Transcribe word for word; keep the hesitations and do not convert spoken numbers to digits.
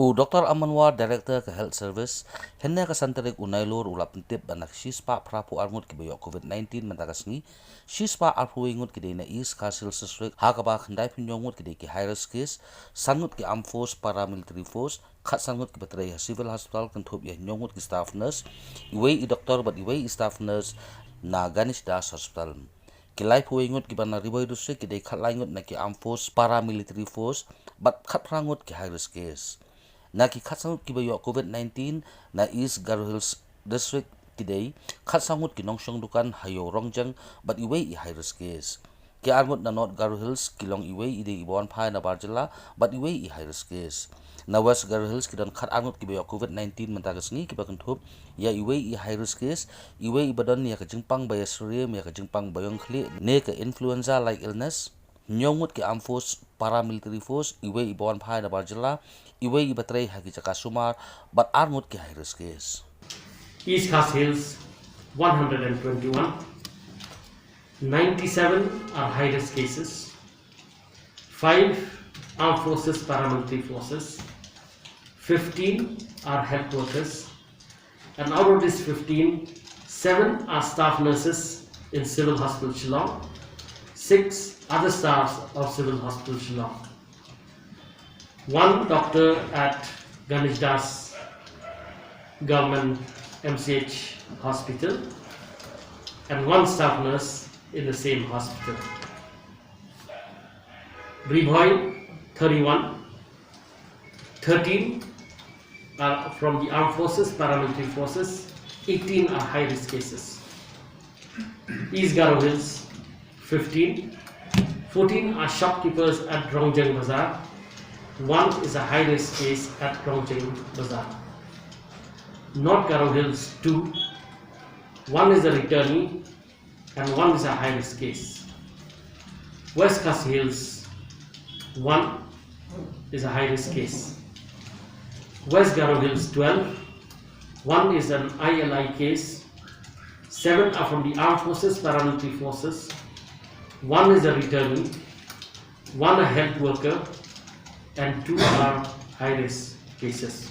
U Doctor Aman War, Director ka Health Service, hynne ka san tarik u Nailur u la pyntip ba na ki shispah phra phew ar ngut kiba ïoh COVID nineteen mynta ka sngi, shispah arphew wei ngut ki dei na East Khasi Hills District, ha kaba khyndai phew hynñiew ngut ki dei ki high risk case, san ngut ki Armed Force Paramilitary Force, khatsan ngut kiba trei ha Civil Hospital kynthup ïa hynñiew ngut ki staff nurse, iwei i doctor bad iwei i staff nurse na Ganesh Das Hospital. Ki laiphew wei ngut kiba na Ri Bhoi District ki dei khatlai ngut na ki Armed Force Paramilitary Force bad khatphra ngut ki high risk case. Na ki khatsan ngut kiba ïoh COVID nineteen na East Garo Hills District ki dei khatsan ngut ki nongshong dukan ha Ïew Rongjeng bad iwei i high risk case. Ki ar ngut na North Garo Hills ki long iwei i dei iba wan phai na bar jylla bad iwei i high risk case. Na West Garo Hills ki don khat ar ngut kiba ïoh COVID nineteen mynta ka sngi kiba kynthup ïa iwei i high risk case, iwei iba don ïa ka jingpang ba ïasyriem, ïa ka jingpang ba ïong khlieh ne ka influenza like illness, hynñiew ngut ki Armed Force Paramilitary Force, iwei iba wan phai na bar jylla, iwei iba trei ha ki jaka sumar bad ar ngut ki high risk case. East Khasi Hills, one hundred and twenty-one. Ninety-seven are high risk cases. Five Armed Forces Paramilitary Forces. Fifteen are health workers. And out of these fifteen, seven are staff nurses in Civil Hospital Shillong. Six other staffs of Civil Hospital Shillong. One doctor at Ganesh Das Government M C H Hospital, and one staff nurse in the same hospital. Ri Bhoi, thirty-one. Thirteen are from the Armed Forces, Paramilitary Forces. Eighteen are high risk cases. East Garo Hills, fifteen. Fourteen are shopkeepers at Rongjeng Bazaar. One is a high risk case at Rongjeng Bazaar. North Garo Hills, two. One is a returnee and one is a high risk case. West Khasi Hills, one is a high risk case. West Garo Hills, twelve. One is an I L I case. Seven are from the Armed Forces, Paramilitary Forces. One is a returnee. One a health worker. And two are high risk cases.